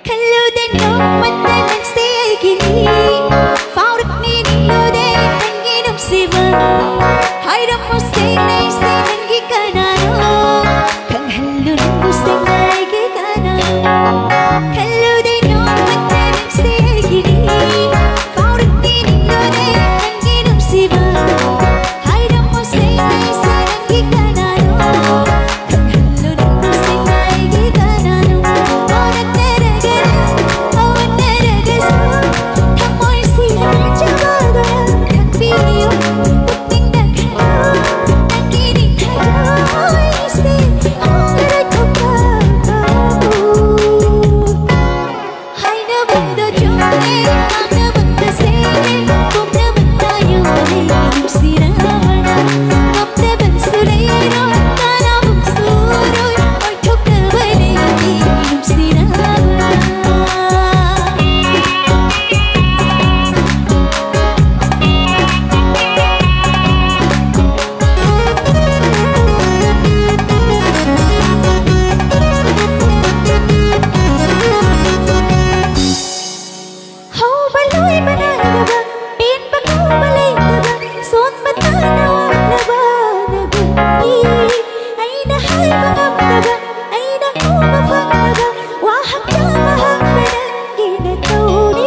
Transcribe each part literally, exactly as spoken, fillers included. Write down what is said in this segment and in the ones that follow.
ꯈꯜꯂꯨꯗꯦ ꯅꯣꯡꯃꯇ ꯅꯪꯁꯦ ꯑꯩꯒꯤꯅꯤ꯫ ꯐꯥꯎꯔꯛꯅꯤ ꯅꯤꯡꯂꯨꯗꯦ ꯅꯪꯒꯤ ꯅꯨꯡꯁꯤꯕ꯫ ꯍꯥꯏꯔꯝꯃꯨꯁꯦ ꯅꯪꯁꯦ ꯅꯪꯒꯤ ꯀꯅꯥꯅꯣ? ꯈꯪꯍꯜꯂꯨ ꯅꯪꯕꯨ ꯁꯦꯡꯅ ꯑꯩꯒꯤ ꯀꯅꯥꯅꯣ? ꯈꯜꯂꯨꯗꯦ ꯅꯣꯡꯃꯇ ꯅꯪꯁꯦ ꯑꯩꯒꯤꯅꯤ꯫ ꯐꯥꯎꯔꯛꯅꯤ ꯅꯤꯡꯂꯨꯗꯦ ꯅꯪꯒꯤ ꯅꯨꯡꯁꯤꯕ꯫ ꯍꯥꯏꯔꯝꯃꯨꯁꯦ ꯅꯪꯁꯦ ꯅꯪꯒꯤ ꯀꯅꯥꯅꯣ? ꯍꯧꯕ ꯂꯣꯏꯕ ꯅꯥꯏꯗꯕ, ꯄꯦꯟꯕ ꯀꯧꯕ ꯂꯩꯇꯕ, ꯁꯣꯟꯕ ꯇꯥꯅ ꯋꯥꯅꯕ ꯅꯪꯒꯤ꯫ ꯑꯩꯅ ꯍꯥꯏꯕ ꯉꯝꯗꯕ, ꯑꯩꯅ ꯎꯕ ꯐꯪꯗꯕ, ꯋꯥꯍꯪ ꯆꯥꯝꯃ ꯍꯪꯕ ꯅꯪꯒꯤ ꯅꯇꯧꯅꯤ꯫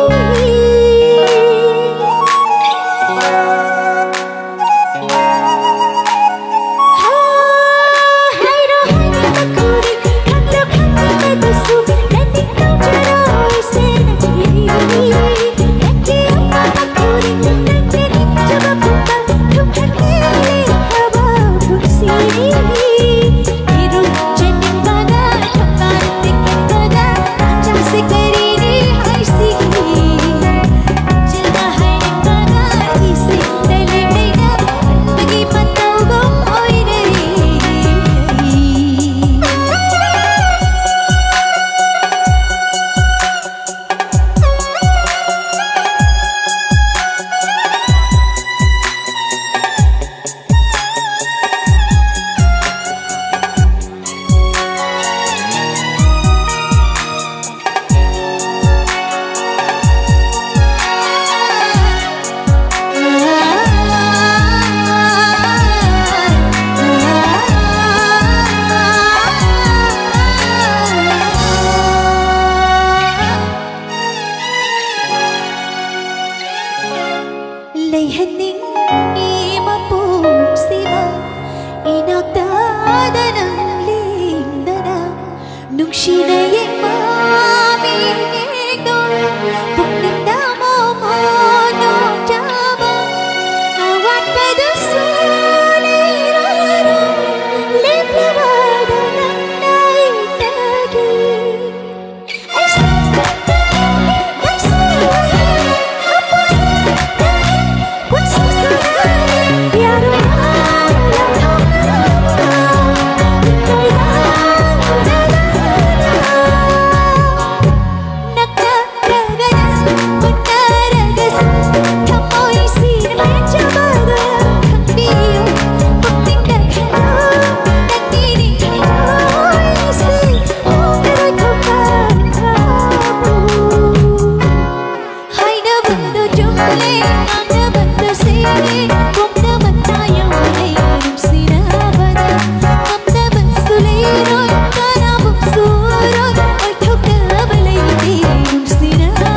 ꯆꯨꯝꯂꯦ ꯉꯥꯡꯅꯕꯗ ꯁꯤꯔꯦ ꯄꯨꯝꯅꯃꯛ ꯇꯥꯏꯌꯧꯅꯩ ꯅꯨꯡꯁꯤꯅꯕꯗ ꯉꯝꯅꯕꯁꯨ ꯂꯩꯔꯣꯏ ꯀꯅꯥꯕꯨꯁꯨ ꯎꯔꯣꯏ ꯑꯣꯏꯊꯣꯛꯇꯕ ꯂꯩꯇꯦ ꯅꯨꯡꯁꯤꯅꯕꯗ꯫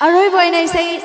ꯑꯔꯣꯏꯕ ꯑꯣꯏꯅ ꯏꯁꯩ